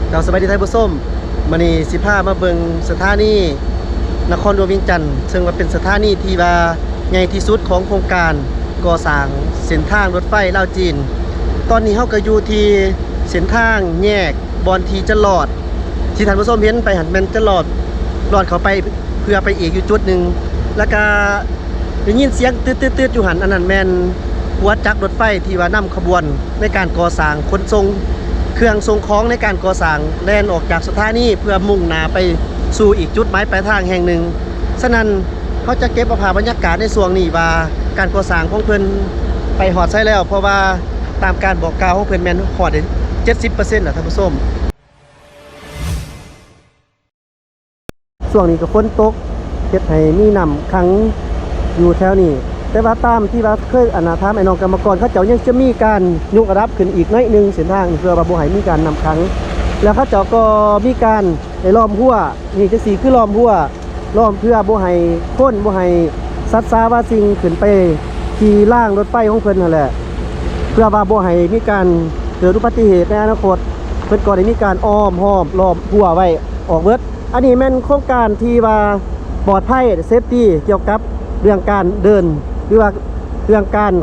ເຈົ້າ ສະບາຍດີທ່ານຜູ້ຊົມ, ມື້ນີ້ຊິພາມາເບິ່ງສະຖານີນະຄອນຫຼວງວຽງຈັນ ເຊິ່ງວ່າເປັນສະຖານີທີ່ວ່າໃຫຍ່ທີ່ສຸດຂອງໂຄງການກໍ່ສ້າງເສັ້ນທາງລົດໄຟລາວຈີນ. ຕອນນີ້ເຮົາກໍຢູ່ທີ່ເສັ້ນທາງແຍກບ່ອນທີ່ຈະລອດ ທີ່ທ່ານຜູ້ຊົມເຫັນໄປຫັ້ນແມ່ນຈະລອດ ລອດເຂົ້າໄປເພື່ອໄປອີກຢູ່ຈຸດໜຶ່ງ ແລ້ວກະ ໄດ້ຍິນສຽງຕຶດໆໆຢູ່ຫັ້ນ, ອັນນັ້ນແມ່ນຫົວຈັກລົດໄຟທີ່ວ່ານຳຂະບວນໃນການກໍ່ສ້າງ ຂົນສົ່ງເຄື່ອງສົ່ງຂອງໃນການກໍ່ສ້າງ ແລ່ນອອກຈາກສະຖານີເພື່ອມຸ່ງໜ້າໄປສູ່ອີກຈຸດໝາຍປາຍທາງແຫ່ງໜຶ່ງ. ສະນັ້ນ ເຮົາຈະເກັບເອົາພາບບັນຍາກາດໃນຊ່ວງນີ້ວ່າການກໍ່ສ້າງຂອງເພິ່ນໄປຮອດໃສແລ້ວ, ເພາະວ່າຕາມການບອກກ່າວຂອງເພິ່ນແມ່ນຮອດໄດ້ເຈັດສິບເປີເຊັນແລ້ວທ່ານຜູ້ຊົມ. ຊ່ວງນີ້ກໍຝົນຕົກ ເຮັດໃຫ້ມີນ້ຳຂັງຢູ່ແຖວນີ້, ແຕ່ວ່າຕາມທີ່ວ່າເຄີຍ ອັນນ່າ ຖາມໄອ້ນ້ອງກຳມະກອນ ເຂົາເຈົ້າຍັງຈະມີການຍົກລະດັບຂຶ້ນອີກໜ້ອຍໜຶ່ງເສັ້ນທາງນີ້ ເພື່ອວ່າບໍ່ໃຫ້ມີການນ້ຳຂັງ, ແລ້ວເຂົາເຈົ້າກໍມີການໄດ້ລ້ອມຮົ້ວ ນີ້ ຈັ່ງຊີ້ຄືລ້ອມຮົ້ວ ລ້ອມເພື່ອບໍ່ໃຫ້ຄົນ ບໍ່ໃຫ້ສັດສາວາສິ່ງຂຶ້ນໄປທີ່ລາງລົດໄຟຂອງເພິ່ນຫັ້ນແຫຼະ ເພື່ອວ່າບໍ່ໃຫ້ມີການເກີດອຸບັດຕິເຫດໃນອະນາຄົດ. ເພິ່ນກໍໄດ້ມີການອ້ອມຮອບ ລ້ອມຮົ້ວໄວ້ອອກເບິດ. ອັນນີ້ແມ່ນໂຄງການທີ່ວ່າປອດໄພ ເຊຟຕີ ກ່ຽວກັບເລື່ອງການເດີນ ຫຼືວ່າເລື່ອງການ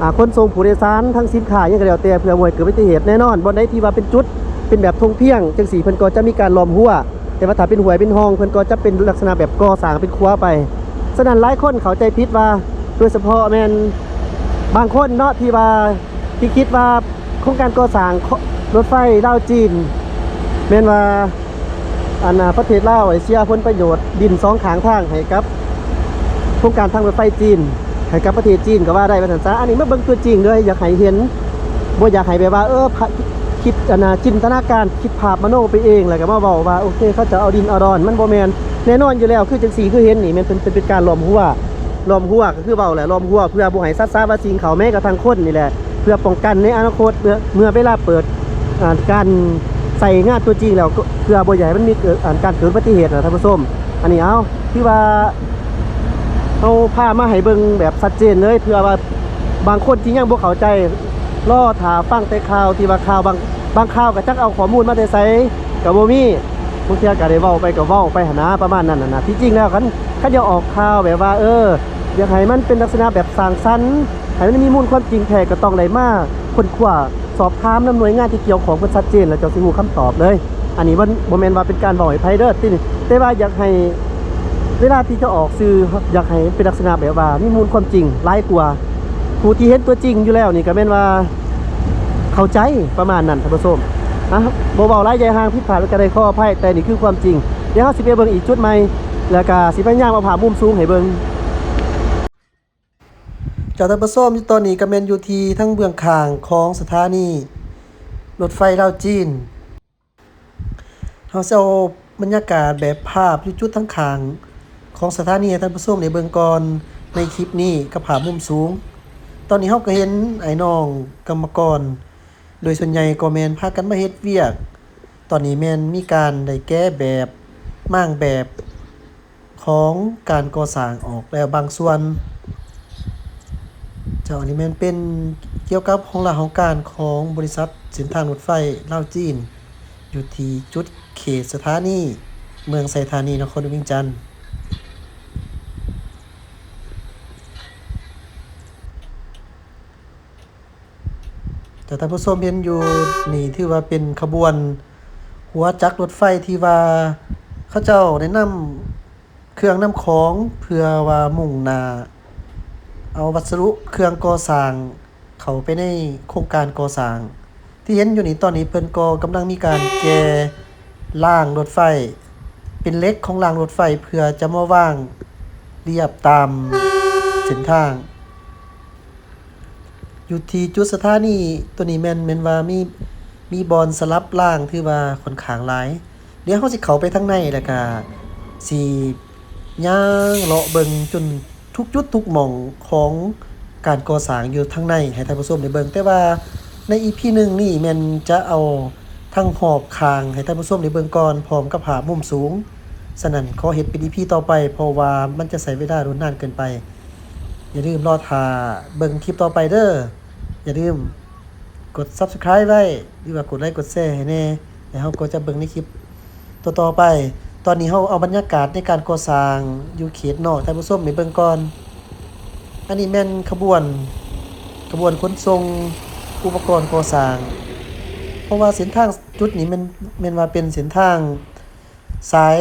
ອ່າ ຂົນສົ່ງຜູ້ໂດຍສານ ທັງສິນຄ້າຫຍັງກໍແລ້ວແຕ່ ເພື່ອບໍ່ໃຫ້ເກີດອຸບັດຕິເຫດ. ແນ່ນອນ ບ່ອນໃດທີ່ວ່າເປັນຈຸດ ເປັນແບບທົ່ງພຽງຈັ່ງຊີ້ ເພິ່ນກໍຈະມີການລ້ອມຮົ້ວ, ແຕ່ວ່າຖ້າເປັນຫ້ວຍເປັນຮ່ອງ ເພິ່ນກໍຈະເປັນລັກສະນະແບບກໍ່ສ້າງເປັນຂົວໄປ. ສະນັ້ນ ຫຼາຍຄົນເຂົ້າໃຈຜິດວ່າ ໂດຍສະເພາະແມ່ນບາງຄົນເນາະ ທີ່ວ່າ ທີ່ຄິດວ່າໂຄງການກໍ່ສ້າງ ຂ- ລົດໄຟລາວ-ຈີນ ແມ່ນວ່າ ອັນນ່າ ປະເທດລາວໄດ້ເສຍຜົນປະໂຫຍດດິນສອງຂ້າງທາງໃຫ້ກັບໂຄງການທາງລົດໄຟຈີນ ໃຫ້ກັບປະເທດຈີນກໍວ່າໄດ້ວ່າຊັ້ນຊະ. ອັນນີ້ມາເບິ່ງຕົວຈິງເລີຍ ຢາກໃຫ້ເຫັນ ບໍ່ຢາກໃຫ້ແບບວ່າ ເອີ ພະ- ຄິດ ອັນນ່າ ຈິນຕະນາການ ຄິດພາບມະໂນໄປເອງ ແລ້ວກໍມາເວົ້າວ່າ ໂອເຄ ເຂົາເຈົ້າເອົາດິນເອົາດອນ. ມັນບໍ່ແມ່ນ. ແນ່ນອນຢູ່ແລ້ວ ຄືຈັ່ງຊີ້ ຄືເຫັນນີ້ ແມ່ນເປັນ ເປັນ ເປັນການລ້ອມຮົ້ວ ລ້ອມຮົ້ວ ຄືເວົ້າແຫຼະ ລ້ອມຮົ້ວເພື່ອບໍ່ໃຫ້ສັດສາວາສິ່ງເຂົ້າ ແມ້ກະທັ່ງຄົນນີ້ແຫຼະ ເພື່ອປ້ອງກັນໃນອະນາຄົດ ເມື່ອ ເມື່ອເວລາເປີດ ອ່າ ການໃຊ້ງານຕົວຈິງແລ້ວ ເພື່ອບໍ່ຢາກໃຫ້ມັນມີເກີດ ອ່າ ການເກີດອຸບັດຕິເຫດນະທ່ານຜູ້ຊົມ. ອັນນີ້ ເອົາ ຖືວ່າເຮົາພາມາໃຫ້ເບິ່ງແບບຊັດເຈນເລີຍ ເພື່ອວ່າບາງຄົນທີ່ຍັງບໍ່ເຂົ້າໃຈ ລໍຖ້າຟັງແຕ່ຂ່າວ ທີ່ວ່າຂ່າວບາງ ບາງຂ່າວກໍຈັກເອົາຂໍ້ມູນມາແຕ່ໃສກໍບໍ່ມີ ບາງເທື່ອກໍໄດ້ເວົ້າໄປກໍເວົ້າໄປຫັ້ນນະ ປະມານນັ້ນນະ. ທີ່ຈິງແລ້ວ ຄັນ ຄັນຢາກອອກຂ່າວແບບວ່າ ເອີ ຢາກໃຫ້ມັນເປັນລັກສະນະແບບສ້າງສັນ ໃຫ້ມັນມີມູນຄວາມຈິງແທ້ ກໍຕ້ອງໄດ້ມາຄົ້ນຄວ້າສອບຖາມນຳໜ່ວຍງານທີ່ກ່ຽວຂ້ອງເພິ່ນຊັດເຈນ ແລ້ວເຈົ້າຊິຮູ້ຄຳຕອບເລີຍ. ອັນນີ້ມັນບໍ່ແມ່ນວ່າເປັນການເວົ້າໃຫ້ໃຜເດີ ຕິ ແຕ່ວ່າຢາກໃຫ້ເວລາທີ່ຈະອອກສື່ ຢາກໃຫ້ເປັນລັກສະນະແບບວ່າມີມູນຄວາມຈິງຫຼາຍກວ່າ ຜູ້ທີ່ເຫັນຕົວຈິງຢູ່ແລ້ວນີ້ກໍແມ່ນວ່າເຂົ້າໃຈປະມານນັ້ນທ່ານຜູ້ຊົມ. ອ່ະ ບໍ່ເວົ້າຫຼາຍໃຫຍ່ຫ່າງ ຜິດພາດກໍໄດ້ຂໍອະໄພ ແຕ່ນີ້ຄືຄວາມຈິງ. ດຽວເຮົາຊິໄປເບິ່ງອີກຈຸດໃໝ່ ແລ້ວກໍຊິພະຍາຍາມເອົາພາບມຸມສູງໃຫ້ເບິ່ງ. ເຈົ້າທ່ານຜູ້ຊົມ ຢູ່ຕອນນີ້ກໍແມ່ນຢູ່ທີ່ທາງເບື້ອງຂ້າງຂອງສະຖານີລົດໄຟລາວຈີນ. ເຮົາຊິເອົາບັນຍາກາດແບບພາບຢູ່ຈຸດທາງຂ້າງຂອງສະຖານີໃຫ້ທ່ານຜູ້ຊົມໄດ້ເບິ່ງກ່ອນໃນຄລິບນີ້ກັບພາບມຸມສູງ. ຕອນນີ້ເຮົາກໍເຫັນອ້າຍນ້ອງກຳມະກອນ ໂດຍສ່ວນໃຫຍ່ກໍແມ່ນພາກັນມາເຮັດວຽກ. ຕອນນີ້ແມ່ນມີການໄດ້ແກະແບບ ມ້າງແບບຂອງການກໍ່ສ້າງອອກແລ້ວບາງສ່ວນ. ເຈົ້າ ອັນນີ້ແມ່ນເປັນກ່ຽວກັບຫ້ອງລາຫ້ອງການຂອງບໍລິສັດເສັ້ນທາງລົດໄຟລາວຈີນ ຢູ່ທີ່ຈຸດເຂດສະຖານີເມືອງໄຊທານີ ນະຄອນຫຼວງວຽງຈັນ. ແຕ່ທ່ານຜູ້ຊົມເຫັນຢູ່ນີ້ ຖືວ່າເປັນຂະບວນຫົວຈັກລົດໄຟທີ່ວ່າເຂົາເຈົ້າໄດ້ນຳເຄື່ອງນຳຂອງ ເພື່ອວ່າມຸ່ງໜ້າເອົາວັດສະດຸເຄື່ອງກໍ່ສ້າງເຂົ້າໄປໃນໂຄງການກໍ່ສ້າງ. ທີ່ເຫັນຢູ່ນີ້ ຕອນນີ້ເພິ່ນກໍກຳລັງມີການແກ່ລາງລົດໄຟ ເປັນເຫຼັກຂອງລາງລົດໄຟ ເພື່ອຈະມາວາງລຽບຕາມເສັ້ນທາງ. ຢູ່ທີ່ຈຸດສະຖານີໂຕນີ້ແມ່ນ ແມ່ນວ່າມີ ມີບ່ອນສະຫຼັບລາງ ຖືວ່າຂ້ອນຂ້າງຫຼາຍ. ດຽວເຮົາຊິເຂົ້າໄປທາງໃນ ແລ້ວກະຊິຍ່າງເລາະເບິ່ງຈົນທຸກຈຸດທຸກໝ່ອງຂອງການກໍ່ສ້າງຢູ່ທາງໃນໃຫ້ທ່ານຜູ້ຊົມໄດ້ເບິ່ງ. ແຕ່ວ່າໃນອີພີໜຶ່ງນີ້ແມ່ນຈະເອົາທັງຮອບຂ້າງໃຫ້ທ່ານຜູ້ຊົມໄດ້ເບິ່ງກ່ອນ ພ້ອມກັບພາບມຸມສູງ. ສະນັ້ນ ຂໍເຮັດເປັນອີພີຕໍ່ໄປ ເພາະວ່າມັນຈະໃຊ້ເວລາດົນນານເກີນໄປ. ຢ່າລືມລໍຖ້າເບິ່ງຄລິບຕໍ່ໄປເດີ້. ຢ່າລືມກົດ Subscribe ໄວ້ ຫຼືວ່າກົດໄລກົດແຊໃຫ້ແດ່. ແລ້ວເຮົາກໍຈະເບິ່ງໃນຄລິບຕໍ່ໆໄປ. ຕອນນີ້ເຮົາເອົາບັນຍາກາດໃນການກໍ່ສ້າງຢູ່ເຂດນອກໃຫ້ທ່ານຜູ້ຊົມໄດ້ເບິ່ງກ່ອນ. ອັນນີ້ແມ່ນຂະບວນ, ຂະບວນຂົນສົ່ງອຸປະກອນກໍ່ສ້າງ, ເພາະວ່າເສັ້ນທາງຈຸດນີ້ແມ່ນ, ແມ່ນວ່າເປັນເສັ້ນທາງສາຍ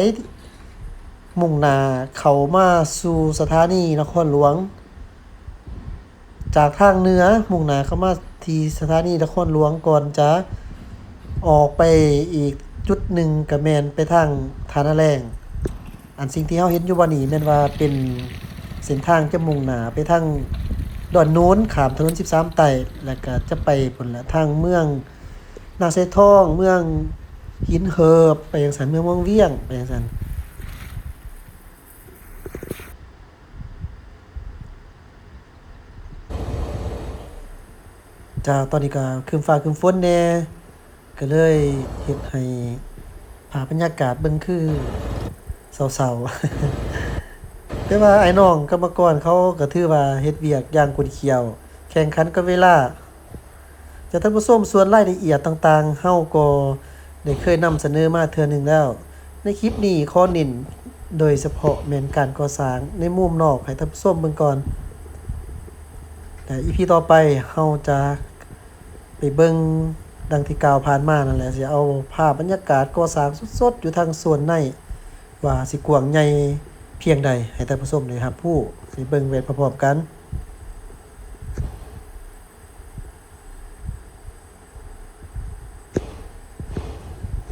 ມຸ່ງໜ້າເຂົ້າມາສູ່ສະຖານີນະຄອນຫຼວງ. ຈາກທາງເໜືອມຸ່ງໜ້າເຂົ້າມາທີ່ສະຖານີນະຄອນຫຼວງ ກ່ອນຈະອອກໄປອີກຈຸດໜຶ່ງ ກະແມ່ນໄປທາງທ່ານາແລງ. ອັນສິ່ງທີ່ເຮົາເຫັນຢູ່ບ່ອນນີ້ແມ່ນວ່າເປັນເສັ້ນທາງຈະມຸ່ງໜ້າໄປທາງດອນໂນນ ຂ້າມຖະໜົນສິບສາມໃຕ້ ແລ້ວກະຈະໄປພຸ້ນລະ ທາງເມືອງນາຊາຍທອງ, ເມືອງຫີນເຫີບ ໄປຈັ່ງຊັ້ນ, ເມືອງວັງວຽງ ໄປຈັ່ງຊັ້ນ. ຈາກຕອນນີ້ກໍຄຶ້ມຟ້າຄຶ້ມຝົນແດ່ ກໍເລີຍເຮັດໃຫ້ພາບບັນຍາກາດເບິ່ງຄືເສົ້າໆ ແຕ່ວ່າອ້າຍນ້ອງກຳມະກອນເຂົາກໍຖືວ່າເຮັດວຽກຢ່າງຂຸ້ນຂ້ຽວ ແຂ່ງຂັນກັບເວລາ. ຈາກທ່ານຜູ້ຊົມ, ສ່ວນລາຍລະອຽດຕ່າງໆ ເຮົາກໍໄດ້ເຄີຍນຳສະເໜີມາເທື່ອໜຶ່ງແລ້ວ. ໃນຄລິບນີ້ຂໍເນັ້ນໂດຍສະເພາະແມ່ນການກໍ່ສ້າງໃນມຸມນອກໃຫ້ທ່ານຜູ້ຊົມເບິ່ງກ່ອນ ແລະ ອີພີຕໍ່ໄປເຮົາຈະໄປເບິ່ງດັ່ງທີ່ກ່າວຜ່ານມານັ້ນແຫຼະ, ຊິເອົາພາບບັນຍາກາດກໍ່ສ້າງສົດໆຢູ່ທາງໂຊນໃນ ວ່າຊິກວ້າງໃຫຍ່ພຽງໃດ ໃຫ້ທ່ານຜູ້ຊົມໄດ້ຮັບຮູ້, ໄດ້ເບິ່ງໄປພ້ອມໆກັນ.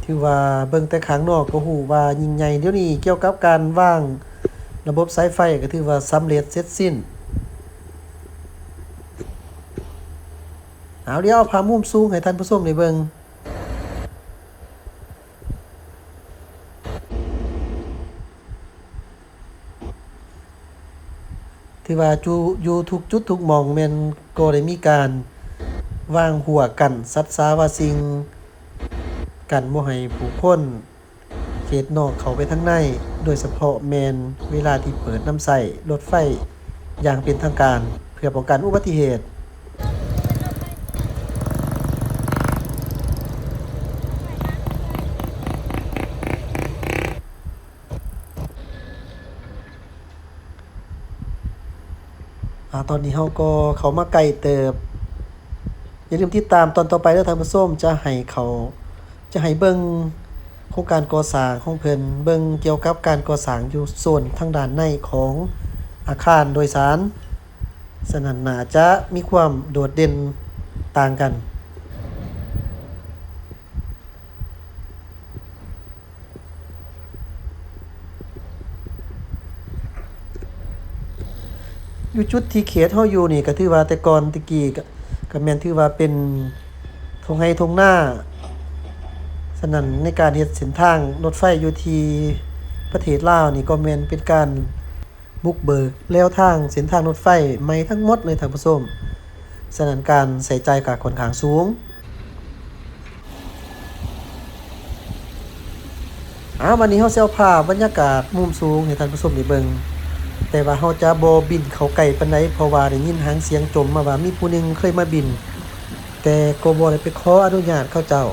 ຖືວ່າເບິ່ງແຕ່ຂ້າງນອກກໍຮູ້ວ່າຍິ່ງໃຫຍ່. ດຽວນີ້ກ່ຽວກັບການວາງລະບົບສາຍໄຟກໍຖືວ່າສຳເລັດເສັດສິ້ນ. ເອົາ ດຽວເອົາພາບມຸມສູງໃຫ້ທ່ານຜູ້ຊົມໄດ້ເບິ່ງ. ຖືວ່າຢູ່ ຢູ່ທຸກຈຸດທຸກໝ່ອງແມ່ນກໍໄດ້ມີການວາງຮົ້ວກັ້ນສັດສາວາສິ່ງ ກັນບໍ່ໃຫ້ຜູ້ຄົນເຂດນອກເຂົ້າໄປທາງໃນ, ໂດຍສະເພາະແມ່ນເວລາທີ່ເປີດນຳໃຊ້ລົດໄຟຢ່າງເປັນທາງການ ເພື່ອປ້ອງກັນອຸບັດຕິເຫດ. ອາ ຕອນນີ້ເຮົາກໍເຂົ້າມາໃກ້ເຕີບ. ຢ່າລືມຕິດຕາມຕອນຕໍ່ໄປເດີທ່ານຜູ້ຊົມ, ຈະໃຫ້ເຂົ້າ ຈະໃຫ້ເບິ່ງໂຄງການກໍ່ສ້າງຂອງເພິ່ນ, ເບິ່ງກ່ຽວກັບການກໍ່ສ້າງຢູ່ໂຊນທາງດ້ານໃນຂອງອາຄານໂດຍສານ. ສະນັ້ນໜ້າຈະມີຄວາມໂດດເດັ່ນຕ່າງກັນ. ຢູ່ຈຸດທີ່ເຂດເຮົາຢູ່ນີ້ ກໍຖືວ່າແຕ່ກ່ອນແຕ່ກີ້ ກໍ ກໍແມ່ນຖືວ່າເປັນທົ່ງໄຮ່ທົ່ງນາ. ສະນັ້ນໃນການເຮັດເສັ້ນທາງລົດໄຟຢູ່ທີ່ປະເທດລາວນີ້ ກໍແມ່ນເປັນການ ບຸກເບີກແລວທາງເສັ້ນທາງລົດໄຟໃໝ່ທັງໝົດເລີຍທ່ານຜູ້ຊົມ, ສະນັ້ນການໃຊ້ຈ່າຍກໍຂ້ອນຂ້າງສູງ. ເອົາ ບາດນີ້ເຮົາຊິເອົາພາບບັນຍາກາດມຸມສູງໃຫ້ທ່ານຜູ້ຊົມໄດ້ເບິ່ງ, ແຕ່ວ່າເຮົາຈະບໍ່ບິນເຂົ້າໃກ້ປານໃດ ເພາະວ່າໄດ້ຍິນຫາງສຽງຈົ່ມມາວ່າມີຜູ້ໜຶ່ງເຄີຍມາບິນ, ແຕ່ກໍບໍ່ໄດ້ໄປຂໍອະນຸຍາດເຂົາເຈົ້າ.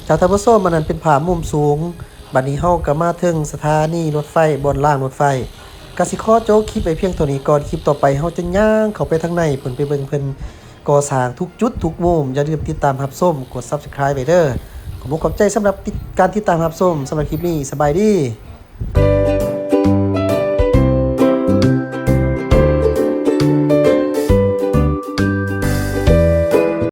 ເຈົ້າທ່ານຜູ້ຊົມ, ອັນນັ້ນເປັນພາບມຸມສູງ. ບັດນີ້ເຮົາກໍມາເຖິງສະຖານີລົດໄຟ, ບ່ອນລາງລົດໄຟ. ກະຊິຂໍຈົບຄລິບໄວ້ພຽງເທົ່ານີ້ກ່ອນ. ຄລິບຕໍ່ໄປເຮົາຈະຍ່າງເຂົ້າໄປທາງໃນພຸ້ນ ໄປເບິ່ງເພິ່ນກໍ່ສ້າງທຸກຈຸດທຸກມຸມ. ຢ່າລືມຕິດຕາມຮັບຊົມ, ກົດ Subscribe ໄວ້ເດີ້. ຂອບອົກຂອບໃຈສຳລັບຕິດ ການຕິດຕາມຮັບຊົມ. ສຳລັບຄລິບນີ້ ສະບາຍດີ.